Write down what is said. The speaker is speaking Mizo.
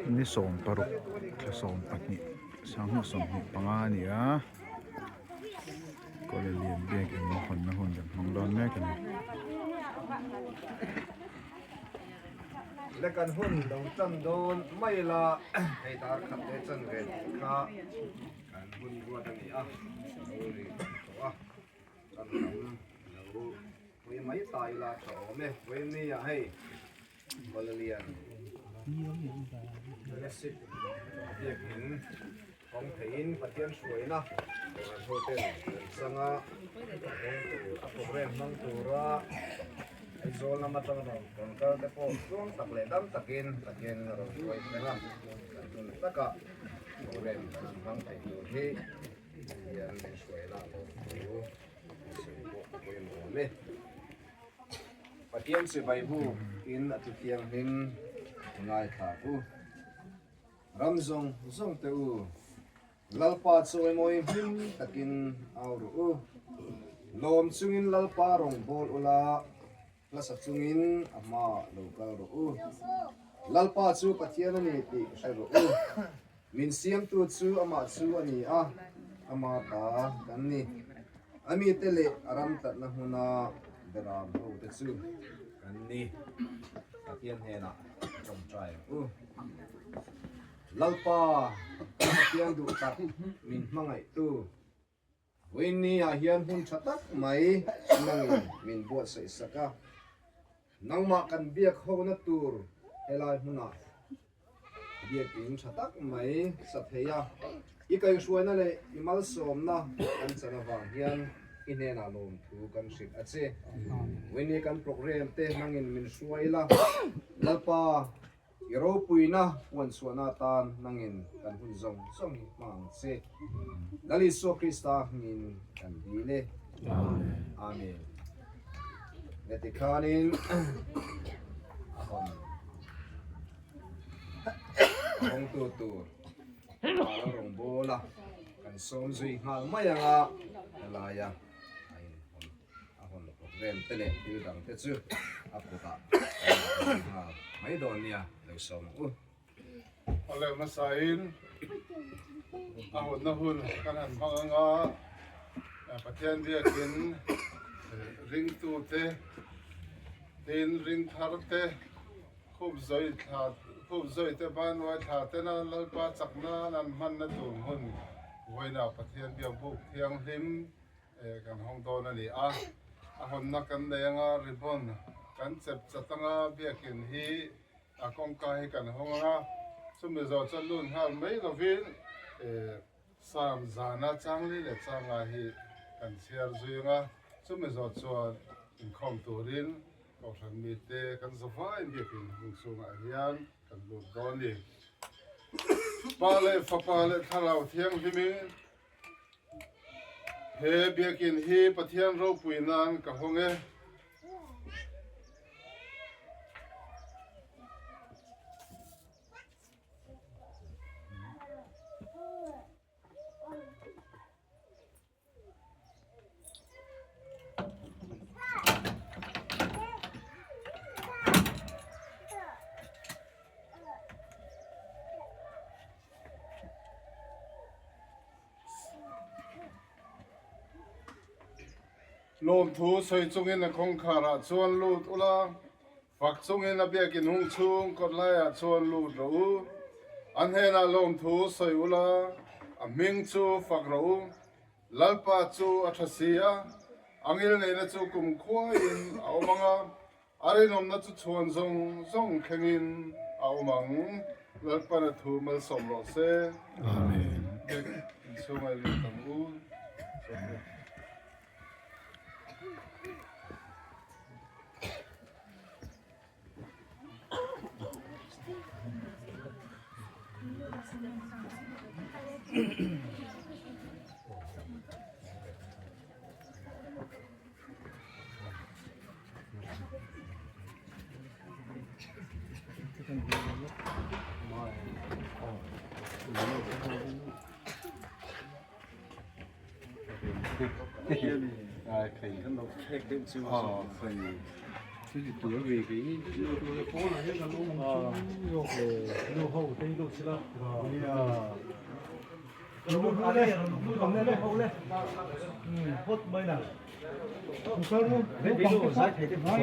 Ni 16 thla 12 2025 a ni a kawla lian biakin hawnna hun kan hmang dawn mek a ni. Le kan hun lo tan dawn mai la hei dar khat te chan ve tih kha kan hun ruat a ni a lo ri tawh a kan lam lo pui mai ta ila tha awm e vawiin ah hei Kawlalian Fellowship biakin kawng theiin Pathian hruaina Kohhran hoten kan chang a, kawng tur a program hmang tura Aizawl lam atang rawn rawn kal te pawh tluang tak leh dam takin Pathian a rawn hruai thleng a, kan hun taka program kan hmang thei tur hi Pathian min hruaina a lawm thu sawi pawh a pawimawh awm e. Pathian chibai bu in a ti thianghlim i ngaithla u. Ram zawng zawng te u, Lalpa chawimawi hlim takin au rawh u. Lawm chungin Lalpa rawn bawl ula, hlasa chungin a hma lo kal rawh u. Lalpa chu Pathian a ni tih hre rawh u. Min siamtu chu amah chu a ni a, ama ta kan ni. A mite leh a ram tlatna hmuna beram hote chu kan ni. Pathian hnenah ka tawngtai ang u. Lalpa, kan Pathian duh tak min hmangaihtu, Vawiinni ah hian hmun tha tak mai nangin min buatsaih sak a, nangmah kan biak hona tur helai hmunah biakin tha tak mai sa thei a, i kaihhruaina leh i malsawmna kan chan avang hian i hnenah lawmthu kan hrilh a che. Vawiinni kan program te nangin min hruai la, Lalpa I ropuina puan chhuahna atan nangin kan hun zawng zawng hi hma ang che. Lal Isua Krista hmingin kan dil e. Amen. Heti khanin a hawn a hawngtu tur Pala rawngbawla kan sawm zui nghal mai anga helaia a inhawn. A hawn program te leh thil dang te chu a kutah kan la nghal mai dawn nia lo sawm ang u. A leh hmasain a hawnna hun kan han hmang anga Pathian biakin ringtute tin ringthar te khup zawi thla khup zawi te banruai thla tena Lalpa chakna an hmanna tur hmun vawiinah Pathian biak buk thianghlim Kan hawng dawn a ni a, a hawnna kan nei anga ribbon kan chep chat anga biakin hi a kawngka hi kan hawng anga chumi zawh chuan lut nghal mai lovin Psalm zana changli leh changa hi kan chhiar zui anga chumi zawh chuan inkhawm turin Kohhran mite kan zavaiin biakin hung chungah hian kan lut dawn a ni. Pa leh Fapa leh Thlarau Thianghlimin He biakin hi Pathian ropui nan ka hawng e. Lawmthu sawi chungin a kawngkharah chuan lut ula, fak chungin a biakin hung chhung kawt laiah chuan lut rawh u. A hnenah lawmthu sawi ula, a hming chu fak rawh u. Lalpa chu a tha si a, a ngilneihna chu kumkhuaiin a awm ang a, A rinawmna chu chhuan zawng zawng thlengin a awm ang. Lalpan a thu malsawm rawh se. Amen. Biak inchhunga i lut ang u.